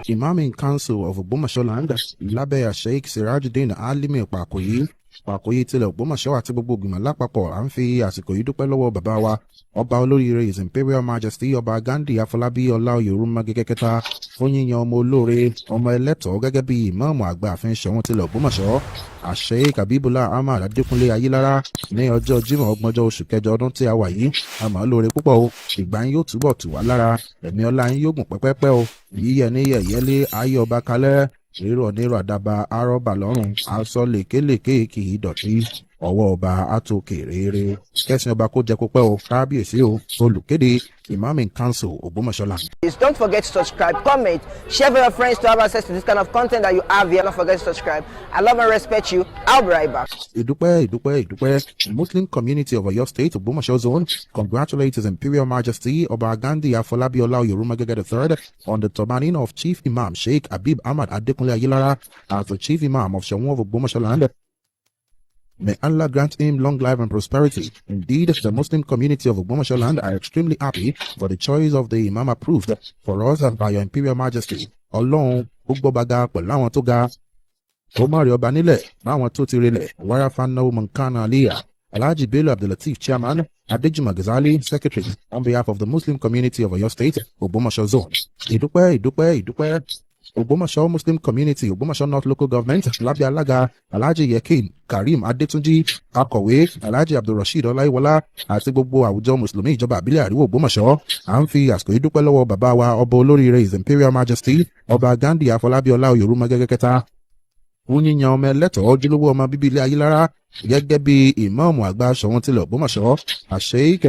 Imam in Council of Ògbómọ̀ṣọ́ Land lábẹ́ Sheikh Sirajudeen Alimi Pàkóyí Pàkóyí tilẹ̀ Ògbómọ̀ṣọ́ àti gbogbo ìgbìmọ̀ lápapọ̀, à ń fi àsìkò yìí dúpẹ́ lọ́wọ́ bàbá wa, ọba olóríire, His Imperial Majesty Ọba Ghandi Afọlábí Ọláoyè Orúmọgẹ́gẹ́ kẹta, fún yíyan ọmọ olóore, ọmọ ẹlẹ́tọ̀ọ́ gẹ́gẹ́ bí ìmáàmù àgbà ààfin Ṣọ̀ún tilẹ̀ Ògbómọ̀ṣọ́, Sheikh Habibullah Ahmad Adékúnlé Ayélára, ní ọjọ́ Jímọ̀, 30 oṣù kẹjọ ọdún tí a wà yìí. A mọ̀ ọ́ lóore púpọ̀ o. Ìgbà yín yóò túbọ̀ tù wá lára, ẹ̀mí ọlá yín yóò gùn pẹ́pẹ́pẹ́ o. Yíyẹ ní yẹ̀yẹ́lé ayé ọba kalẹ̀, rírọ̀ nírọ̀ àdàbà arọ́bà lọ́rùn, aṣọ lèkélèké kì í dọ̀tí, ọwọ́ ọba àtòkè rere. Kẹsàn-án ọba kó jẹ kó pẹ́ o. Kábíyèsí o. Olùkéde, Imam in Council, Ògbómọ̀ṣọ́ Land. Please don't forget to subscribe, comment, share with your friends to have access to this kind of content that you have here. Don't forget to subscribe. I love and respect you. I'll be right back. Ìdúpẹ́, ìdúpẹ́, ìdúpẹ́. Muslim Community of Oyo State, Ògbómọ̀ṣọ́ Zone, congratulates His Imperial Majesty Ọba Ghandi Afọlábí Ọláoyè Orúmọgẹ́gẹ́ III on the turbaning of Chief Imam Sheikh Habib Ahmad Adekunle Ayilara as the Chief Imam of Ṣọ̀ún of Ògbómọ̀ṣọ́ Land. May Allah grant him long life and prosperity. Indeed, the Muslim community of Ogbomoso Land are extremely happy for the choice of the Imam approved for us and by Your Imperial Majesty. Ọlọ́run ó gbọ́ba ga pẹ̀lú àwọn tó ga. Ó má rí ọba nílẹ̀ báwọn tó ti relẹ̀. ورفعنا مكانا عليا. Alhaji Bello Abdulateef, Chairman, Adejuma Ghazali, Secretary, on behalf of the Muslim community of Oyo State, Ogbomoso Zone. Ìdúpẹ́, ìdúpẹ́, ìdúpẹ́. Ògbómọ̀ṣọ́ Muslim Community, Ògbómọ̀ṣọ́ North Local Government, lábẹ́ alága Alhaji Yekin Karim Adétúnjì, akọ̀wé Alhaji Abdulrasheed Ọláyíwọlá, àti gbogbo àwùjọ mùsùlùmí ìjọba àbílẹ̀ àríwó Ògbómọ̀ṣọ́, à ń fi àsìkò yìí dúpẹ́ lọ́wọ́ bàbá wa, ọba olóríire, His Imperial Majesty Ọba Ghandi Afọlábí Ọláoyè Orúmọgẹ́gẹ́ kẹta, fún yíyan ọmọ ẹlẹ́tọ̀ọ́, ojúlówó ọmọ bíbí ilé Ayélára, gẹ́gẹ́ bí ìmáàmù àgbà Ṣọ̀ún tilẹ̀ Ògbómọ̀ṣọ́, Sheikh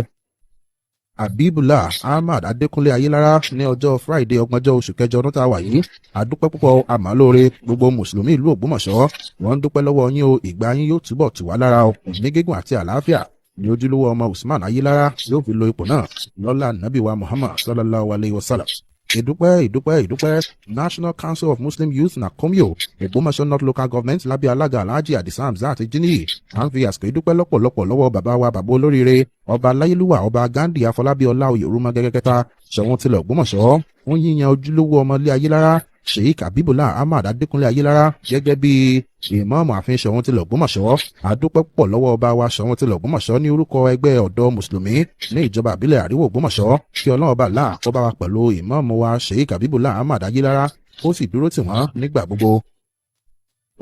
Habibullah Ahmad Adékúnlé Ayélára, ní ọjọ́ Friday, 30 oṣù kẹjọ ọdún tá a wà yìí. Àdúpẹ́ púpọ̀, àmọ́ lóore. Gbogbo mùsùlùmí ìlú Ògbómọ̀ṣọ́, wọ́n ń dúpẹ́ lọ́wọ́ yín o. Ìgbà yín yóò túbọ̀ tù wá lára o. Ní gígùn àti àlàáfíà ní ojúlówó ọmọ Usman Ayélára yóò fi lo ipò náà lọ́lá nàbí wa Muhammad صلى الله عليه وسلم. Ìdúpẹ́, ìdúpẹ́, ìdúpẹ́. National Council of Muslim Youth, NACOMYO, Ògbómọ̀ṣọ́ North Local Government, lábẹ́ alága Alhaji Adisa Hamzat Jiniyi, à ń fi àsìkò ìdúpẹ́ lọ́pọ̀lọpọ̀ lọ́wọ́ bàbá wa, bàbá olóríire, ọba aláyélúwà, Ọba Ghandi Afọlábí Ọláoyè Orúmọgẹ́gẹ́ kẹta, Ṣọ̀ún tilẹ̀ Ògbómọ̀ṣọ́, fún yíyan ojúlówó ọmọ ilé Ayélára, Sheikh Habibullah Ahmad Adékúnlé Ayélára, gẹ́gẹ́ bí ìmáàmù ààfin Ṣọ̀ún tilẹ̀ Ògbómọ̀ṣọ́. Àdúpẹ́ púpọ̀ lọ́wọ́ ọba wa Ṣọ̀ún tilẹ̀ Ògbómọ̀ṣọ́ ní orúkọ ẹgbẹ́ ọ̀dọ́ mùsùlùmí ní ìjọba àbílẹ̀ àríwó Ògbómọ̀ṣọ́. Kí Ọlọ́run ọba là kó bá wa pẹ̀lú ìmáàmù wa Sheikh Habibullah Ahmad Ayélára, ó sì dúró tì wọ́n nígbà gbogbo.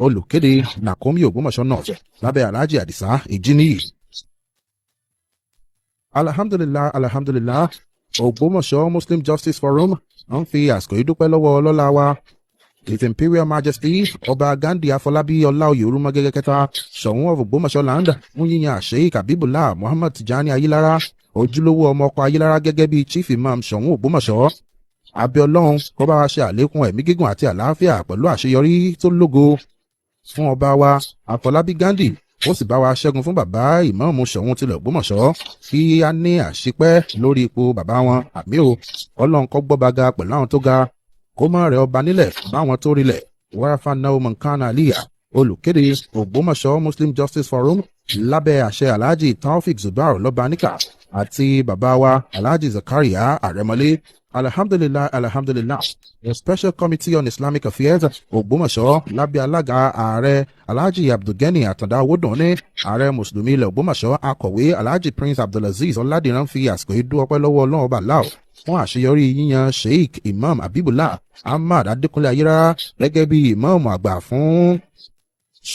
Olùkéde, NACOMYO Ògbómọ̀ṣọ́ North, lábẹ́ Alhaji Adisa Ìjíníyì. Alhamdulillah, alhamdulillah. Ògbómọ̀ṣọ́ Muslim Justice Forum ń fi àsìkò yìí dúpẹ́ lọ́wọ́ ọlọ́lá wa, His Imperial Majesty Ọba Ghandi Afọlábí Ọláoyè Orúmọgẹ́gẹ́ kẹta, Ṣọ̀ún of Ògbómọ̀ṣọ́ Land, fún yíyan Sheikh Habibullah Muhammad Tijani Ayélára, ojúlówó ọmọ ọkọ Ayélára, gẹ́gẹ́ bíi Chief Imam Ṣọ̀ún Ògbómọ̀ṣọ́. Abẹ́ Ọlọ́run kó bá wa ṣe àlékún ẹ̀mí gígùn àti àlàáfíà pẹ̀lú àṣeyọrí tó lógo fún ọba wa Àfọlábí Ghandi, ó sì bá wa ṣẹ́gun fún bàbá ìmáàmù Ṣọ̀ún tilẹ̀ Ògbómọ̀ṣọ́, kí á ní àṣepẹ́ lórí ipò bàbá wọn. Àmín o. Ọlọ́run kó gbọ́ba ga pẹ̀lú àwọn tó ga, kó má rẹ ọba nílẹ̀ báwọn tó rilẹ̀. ورفعنا مكانا عليا. Olùkéde, Ògbómọ̀ṣọ́ Muslim Justice Forum, lábẹ́ àṣẹ Alhaji Taofik Zubair Lọ́baníkà àti bàbá wa Alhaji Zakaria Àrẹ̀mọlé. Alhamdulillah, alhamdulillah. The Special Committee on Islamic Affairs, Ògbómọ̀ṣọ́, lábẹ́ alága ààrẹ Alhaji Abdulgani Àtàndá Owódùnní, ààrẹ mùsùlùmí ilẹ̀ Ògbómọ̀ṣọ́, akọ̀wé Alhaji Prince Abdulaziz Ọládìran, fi àsìkò yìí dú ọpẹ́ lọ́wọ́ Ọlọ́run ọba láò fún àṣeyọrí yíyan Sheikh Imam Habibullah Ahmad Adékúnlé Ayélára gẹ́gẹ́ bí imam àgbà fún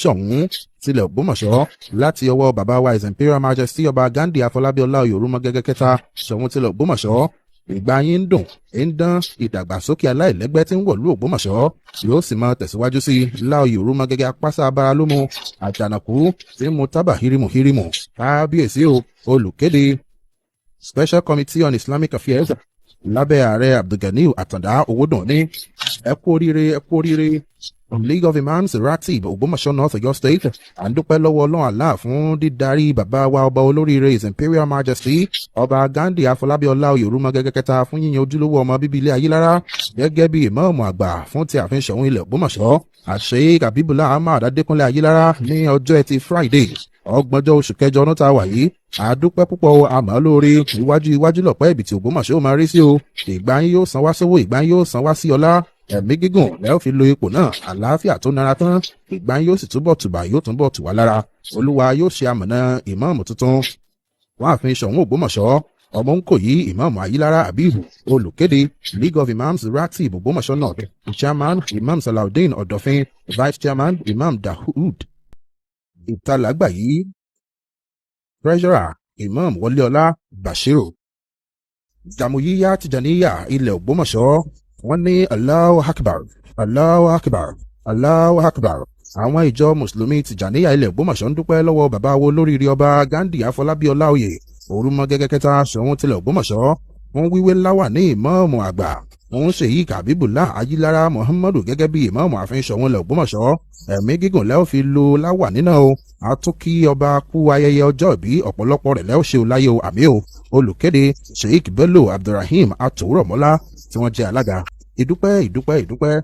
Ṣọ̀ún tilẹ̀ Ògbómọ̀ṣọ́ láti ọwọ́ bàbá wa, His Imperial Majesty Ọba Ghandi Afọlábí Ọláoyè Orúmọgẹ́gẹ́ kẹta, Ṣọ̀ún tilẹ̀ Ògbómọ̀ṣọ́. Ìgbà yín ń dùn ń dán, ìdàgbàsókè aláìlẹ́gbẹ́ tí ń wọ̀lú Ògbómọ̀ṣọ́ yóò sì máa tẹ̀síwájú sí i. Láòyè Orúmọgẹ́gẹ́, apáṣá abára ló mu, àjànàkú tí ń mu tábà hírímù hírímù. Kábíyèsí o. Olùkéde, Special Committee on Islamic Affairs, lábẹ́ ààrẹ Abdulganiu Àtàndá Owódùn ní. Ẹ kú oríire, ẹ kú oríire. League of Imams Ratib, Ògbómọ̀ṣọ́ North, Ọ̀yọ́ State, à ń dúpẹ́ lọ́wọ́ Ọlọ́run Allah fún dídarí bàbá wa, ọba olóríire, His Imperial Majesty Ọba Ghandi Afọlábí Ọláoyè Orúmọgẹ́gẹ́ kẹta, fún yíyan ojúlówó ọmọ bíbí ilé Ayélára gẹ́gẹ́ bí ìmáàmù àgbà fún ti ààfin Ṣọ̀ún ilẹ̀ Ògbómọ̀ṣọ́, Sheikh Habibullah Ahmad Adékúnlé Ayélára, ní ọjọ́ Ẹtì Friday, 30 oṣù kẹjọ ọdún tá a wà yìí. Àdúpẹ́ púpọ̀, àmọ́ lórí iwájú iwájú lọ̀pẹ́ ìbìtì Ògbómọ̀ṣọ́ máa rí sí o. Ìgbà yín yóò san wá sówó, ìgbà yín yóò san wá sí ọlá. Ẹ̀mí gígùn lẹ́ ó fi lo ipò náà, àlàáfíà tó nara tán, ìgbà yóò sì túbọ̀ tùbà, yóò túbọ̀ tù wá lára. Olúwa yóò ṣe amọ̀nà ìmáàmù tuntun wọ́n ààfin Ṣọ̀ún Ògbómọ̀ṣọ́, ọmọ Ńkòyí, Ìmáàmù Ayílára Abibu. Olùkéde: League of Imams Ratib Ògbómọ̀ṣọ́ North. Chairman, Imam Salaudeen Ọ̀dọ̀fin. Vice Chairman, Imam Dahood Ìtàlágbàyí. Treasurer, Imam Wọléọlá Bashiru. Jàmùyíyá Tìjàníyà ilẹ̀ Ògbómọ̀ṣọ́, wọ́n ní Allahu Akbar, Allahu Akbar, Allahu Akbar. Àwọn ìjọ Mùsùlùmí Tìjàníyà ilẹ̀ Ògbómọ̀ṣọ́ ń dúpẹ́ lọ́wọ́ bàbá wo lóríire, Ọba Gandhi Afọlábí Ọláoyè Òrùmọgẹ́gẹ́ kẹta, Ṣọ̀ún tilẹ̀ Ògbómọ̀ṣọ́, fún wíwé láwà ní ìmáàmù àgbà òun Sheikh Habibullah Ayilara Muhammadu gẹ́gẹ́ bí ìmáàmù ààfin Ṣọ̀ún ilẹ̀ Ògbómọ̀ṣọ́. Ẹ̀mí gígùn lẹ́ ó fi lo láwà nínà o. Àtúnkí ọba kú ayẹyẹ ọjọ́ ìbí, ọ̀pọ̀lọpọ̀ rẹ̀ lẹ́ ó ṣe o láyé o, àmín o. Olùkéde: Sheikh Bello Abdulrahim Atòwúrọ̀mọ́lá, tí wọ́n jẹ́ alága. Ìdúpẹ́, ìdúpẹ́, ìdúpẹ́.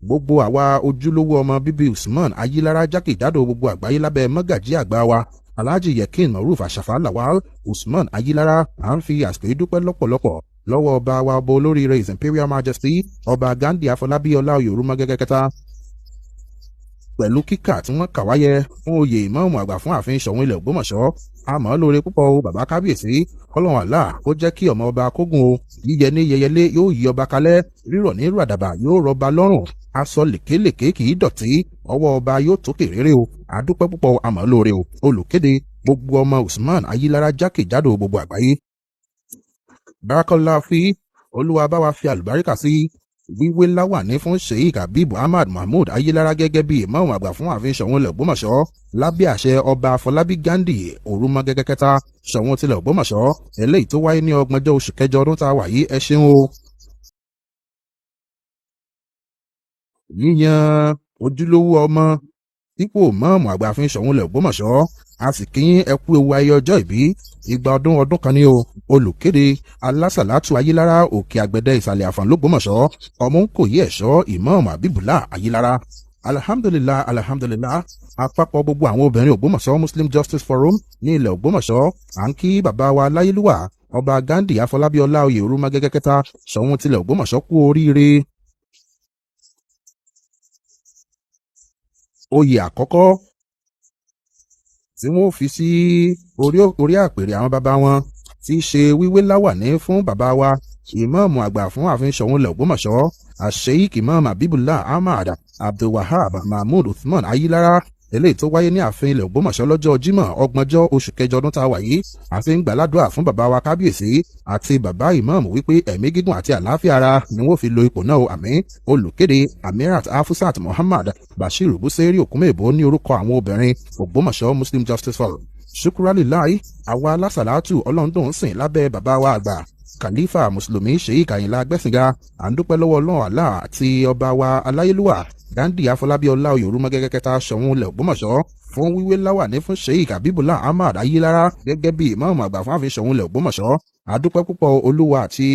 Gbogbo àwa ojúlówó ọmọ bíbí Usman Ayilara jákèjádò gbogbo àgbáyé lábẹ́ mọ́gàjí àgbà wa, Alhaji Yekin Moruf Ashafa Lawal Usman Ayilara, à ń fi àsìkò yìí dúpẹ́ lọ́pọ̀lọpọ̀ lọ́wọ́ ọba wa, ọba olóríire, His Imperial Majesty Ọba Gandhi Afọlábí Ọláoyè Òrùmọgẹ́gẹ́ kẹta, pẹ̀lú kíkà tí wọ́n kà wáyẹ fún oyè ìmáàmù àgbà fún ààfin Ṣọ̀ún ilẹ̀ Ògbómọ̀ṣọ́. Àmọ́ lóore púpọ̀ o, bàbá kábíyèsí. Kọ́lọ́hún àlá kó jẹ́ kí ọmọ ọba kógun o. Yíyẹ ní yẹyẹlé yóò yí ọba kalẹ̀, rírọ̀ ní ràdàbà yóò rọba lọ́rùn, aṣọ lèkélèké kì í dọ̀tí, ọwọ́ ọba yóò tókè réré o. Àdúpẹ́ púpọ̀, àmọ́ lóore o. Olùkéde: gbogbo ọmọ Usman Ayilara jákèjádò gbogbo àgbáyé. Barakallah fi, Olúwa bá wa fi àlùbáríkà sí wíwé láwàní fún Sheikh Habib Ahmad Mahmood Ayilara gẹ́gẹ́ bí ìmáàmù àgbà fún ààfin Ṣọ̀ún ilẹ̀ Ògbómọ̀ṣọ́ lábẹ́ àṣẹ Ọba Afọlábí Gandhi Òrùmọgẹ́gẹ́ kẹta, Ṣọ̀ún tilẹ̀ Ògbómọ̀ṣọ́, eléyìí tó wáyé ní 30 oṣù kẹjọ ọdún tá a wà yìí. Ẹ ṣeun o. Yíyan ojúlówó ọmọ dípò ìmáàmù àgbà ààfin Ṣọ̀ún ilẹ̀ Ògbómọ̀ṣọ́, a sì kí yín, ẹ kú ewu ayé ọjọ́ ìbí, igba ọdún ọdún kan ní o. Olùkéde: Alásàlátù Ayélára, Òkè Àgbẹ̀dẹ, Ìsàlẹ̀ Àfọ̀n lÓgbómọ̀ṣọ́, ọmọ Ńkòyí Ẹ̀ṣọ́, Ìmáàmù Habibullah Ayélára. Alhamdulillah, alhamdulillah. Àpapọ̀ gbogbo àwọn obìnrin Ògbómọ̀ṣọ́ Muslim Justice Forum ní ilẹ̀ Ògbómọ̀ṣọ́, à ń kí bàbá wa láyélúwà, Ọba Gandhi Afọlábí Ọláoyè Òrùmọgẹ́gẹ́ kẹta, Ṣọ̀ún tilẹ̀ Ògbómọ̀ṣọ́, kú oríire. Oyè àkọ́kọ́ tí wọ́n fi sí orí àpèrè àwọn bàbá wọn, tí í ṣe wíwé láwàní fún bàbá wa ìmáàmù àgbà fún ààfin Ṣọ̀ún ilẹ̀ Ògbómọ̀ṣọ́, Àṣeyík Imam Habibullah Ahmad Abdulwahab Mahmood Uthman Ayilara, eléyìí tó wáyé ní ààfin ilẹ̀ Ògbómọ̀ṣọ́ lọ́jọ́ Jímọ̀, 30 oṣù kẹjọ ọdún tá a wà yìí. Àti ń gbàládùá fún bàbá wa kábíyèsí àti bàbá ìmáàmù wípé ẹ̀mí gígùn àti àlàáfíà ara ni wọ́n fi lo ipò náà o, àmín. Olùkéde: Amirat Afusat Muhammad Bashir Buseri Okumebo, ní orúkọ àwọn obìnrin Ògbómọ̀ṣọ́ Muslim Justice Forum. Ṣukuralilayi, àwa alásàlátù ọlọ́run sìn lábẹ́ bàbá wa àgbà, Khalifa Mùsùlùmí Sheikh Àyìnlá Gbẹ̀sìngà, à ń dúpẹ́ lọ́wọ́ Ọlọ́run Allah àti ọba wa aláyélúwà Gandhi Afọlábí Ọláoyè Òrùmọgẹ́gẹ́ kẹta, Ṣọ̀ún ilẹ̀ Ògbómọ̀ṣọ́, fún wíwé láwàní fún Sheikh Habibullah Ahmad Ayilara gẹ́gẹ́ bí ìmáàmù àgbà fún ààfin Ṣọ̀ún ilẹ̀ Ògbómọ̀ṣọ́. Àdúpẹ́ púpọ̀. Olúwa àti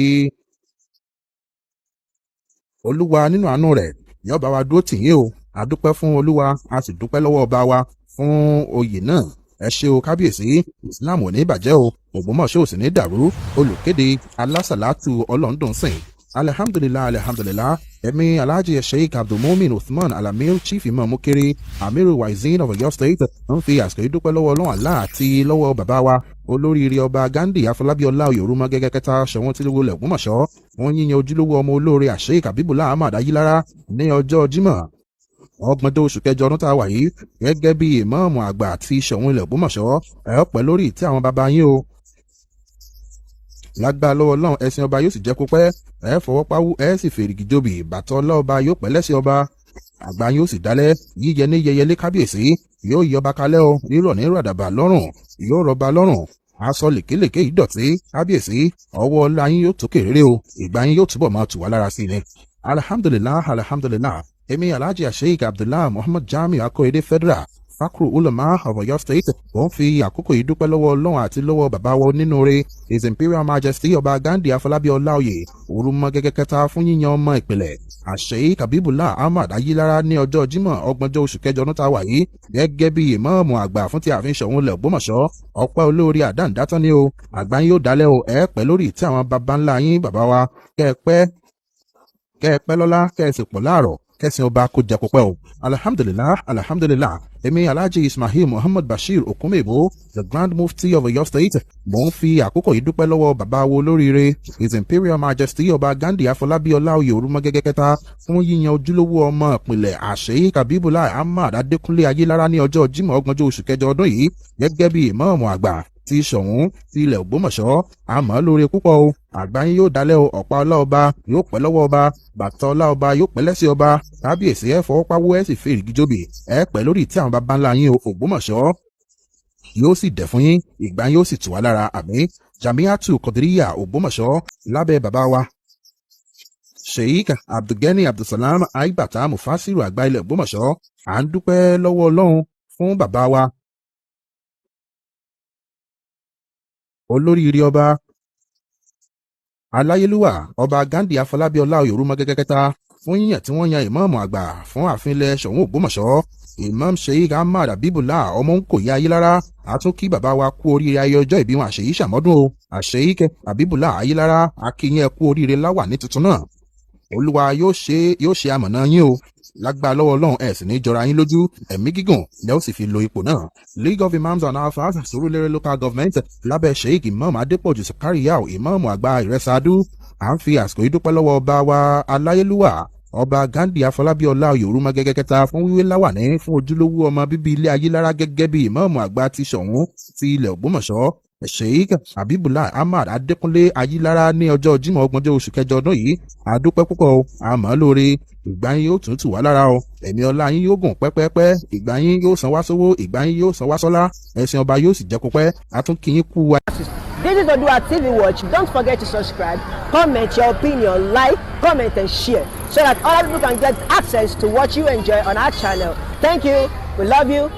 Olúwa nínú àánú rẹ̀ yóò bá wa dúró tì yín o. Àdúpẹ́ fún Olúwa, a sì dúpẹ́ lọ́wọ́ ọba wa fún oyè náà. Ẹ ṣé o kábíyèsí. Islam ò ní bàjẹ́ o, Ògbómọ̀ṣọ́ ò sì ní dàrú. Olùkéde: Alásàlátù ọlọ́ndùnsìn. Alhamdulilah, alhamdulilah. Ẹ̀mí Alhaji Sheikh Abdulmumin Uthman Alamir, Chief Imam Mukere, Amiru Waizin of Oyo State, ń fi àsìkò yìí dúpẹ́ lọ́wọ́ Ọlọ́run Allah àti lọ́wọ́ bàbá wa olóríire, Ọba Gandhi Afọlábí Ọláoyè Òrùmọgẹ́gẹ́ kẹta, Ṣọ̀ún tìlúwò lẹ̀gbọ́mọ̀ṣọ́, wọ́n yíyan ojúlówó ọmọ olóore Sheikh Habibullah Ahmad Ayilara ní ọjọ́ Jímọ̀, 30 oṣù kẹjọ ọdún tá a wà yìí gẹ́gẹ́ bí ìmáàmù àgbà àti Ṣọ̀ún ilẹ̀ Ògbómọ̀ṣọ́. Ẹ pẹ́ lórí ìtẹ́ àwọn bàbá yín o. Lágbára lọ́wọ́ Ọlọ́run, ẹ̀sìn ọba yóò sì jẹ́ kó pẹ́. Ẹ fọwọ́ páwú, ẹ sì fèrègì jobì, bàtọ́ ọlọ́ọba yóò pẹ́ lẹ́sìn ọba, àgbà yóò sì dálẹ̀. Yíyẹ ní yẹyẹlé kábíyèsí yóò yí ọba kalẹ̀ o, rírọ̀ ní ràdàbà lọ́rùn yóò rọba lọ́rùn, aṣọ lèkélèké yìí dọ̀tí. Kábíyèsí, ọwọ́ ọlá yín yóò tókè rere o, ìgbà yín yóò túbọ̀ máa tù wá lára sí i ni. Alhamdulilah, alhamdulilah. Èmi Alhaji Sheikh Abdullah Muhammad Jamiu Akorede, Federal Fakru Ulama of Oyo State, ó ń fi àkókò yìí dúpẹ́ lọ́wọ́ Ọlọ́run àti lọ́wọ́ bàbá wa onínúure, His Imperial Majesty Ọba Gandhi Afọlábí Ọláoyè Òrùmọgẹ́gẹ́ kẹta, fún yíyan ọmọ ìpìlẹ̀ Sheikh Habibullah Ahmad Ayilara ní ọjọ́ Jímọ̀, 30 oṣù kẹjọ ọdún tá a wà yìí gẹ́gẹ́ bí ìmáàmù àgbà fún ti ààfin Ṣọ̀ún ilẹ̀ Ògbómọ̀ṣọ́. Ọpẹ́ olórí àdáǹdátán ni o. Àgbà yín yóò dálẹ̀ o. Ẹ pẹ́ lórí ìtẹ́ àwọn baba ńlá yín, bàbá wa, kẹ́ ẹ pẹ́. Kẹ́ ẹ pẹ́ lọ́lá, kẹ́ ẹ sì pọ̀ láàrọ̀, kẹ́sìn ọba kó jẹ kó pẹ́ o. Alhamdulilah, alhamdulilah. Èmi, Alhaji Ismail Muhammad Bashir Okunmebo, the Grand Mufti of Oyo State, mò ń fi àkókò yìí dúpẹ́ lọ́wọ́ bàbá wo olóríire, His Imperial Majesty Ọba Gandhi Afọlábí Ọláoyè Orúmọgẹ́gẹ́ kẹta, fún yíyan ojúlówó ọmọ ìpìlẹ̀, Àṣeyí Kabibulai Ahmad Adékúnlé Ayélára, ní ọjọ́ Jímọ̀, 30 oṣù kẹjọ ọdún yìí, gẹ́gẹ́ bí ìmáàmù àgbà ti Ṣọ̀ún ti ilẹ̀ Ògbómọ̀ṣọ́. Àmọ́ lóore púpọ̀ o. Àgbà yín yóò dalẹ̀ o. Ọ̀pá ọlá ọba yóò pẹ́ lọ́wọ́ ọba, bàtà ọlá ọba yóò pẹ́ lẹ́sẹ̀ ọba. Kábíyèsí, ẹ fọwọ́ pawó, ẹ sì fi èrìgì jóbi, ẹ pẹ́ lórí tí àwọn baba ńlá yín o. Ògbómọ̀ṣọ́ yóò sì dẹ̀ fún yín, ìgbà yóò sì tù wá lára. Àmín. Jamiatu Kọdíríyà Ògbómọ̀ṣọ́, lábẹ́ bàbá wa Sheikh Abdulgani Abdulsalam Aibata, Mufasiru àgbà ilẹ̀ Ògbómọ̀ṣọ́, à ń dúpẹ́ lọ́wọ́ Ọlọ́run fún bàbá wa olóríire, ọba aláyélúwà, Ọba Gandhi Afọlábí Ọláoyè Orúmọgẹ́gẹ́ kẹta, fún yíyàn tí wọ́n yan ìmáàmù àgbà fún ààfin ilẹ̀ Ṣọ̀ún Ògbómọ̀ṣọ́, Imam Sheikh Ahmad Abibullah Ọmọǹkòyí Ayélára. Àtúnkí bàbá wa kú oríire ayé ọjọ́ ìbí wọn. Àṣeyí ṣàmọ́dún o. Àṣeyí Abibullah Ayélára, akínyìn, ẹ kú oríire láwà ní tuntun náà. Olúwa yóò ṣe amọ̀nà yín o. Lágbára lọ́wọ́ Ọlọ́run, ẹ̀ sì ní jọra yín lójú. Ẹ̀mí gígùn lẹ́ ó sì fi lo ipò náà. League of Imams and Alfas, Surulere Local Government, lábẹ́ Sheikh Imam Adépọ̀jù Sakariyau, Imam àgbà Ìrẹsàdú, à ń fi àsìkò yìí dúpẹ́ lọ́wọ́ ọba wa aláyélúwà, Ọba Gandhi Afọlábí Ọláoyè Orúmọgẹ́gẹ́ kẹta, fún wíwé láwàní fún ojúlówó ọmọ bíbí ilé Ayélára gẹ́gẹ́ bí ìmáàmù àgbà ti Ṣọ̀ún ti ilẹ̀ Ògbómọ̀ṣọ́, Sheikh Abibullah Ahmad Adékúnlé Ayílára, ní ọjọ́ Jímọ̀, 30 oṣù kẹjọ ọdún yìí. Àdúpẹ́ púpọ̀ o, àmọ́ lóore. Ìgbà yín yóò tún tù wá lára o. Ẹ̀mí ọlá yín yóò gùn pẹ́pẹ́pẹ́. Ìgbà yín yóò san wá sówó, ìgbà yín yóò san wá sọ́lá. Ẹ̀sìn ọba yóò sì jẹ́ kó pẹ́. Àtúnkì yín kú wa. This is Odua TV Watch. Don't forget to subscribe, comment your opinion, like, comment, and share so that other people can get access to what you enjoy on our channel. Thank you. We love you.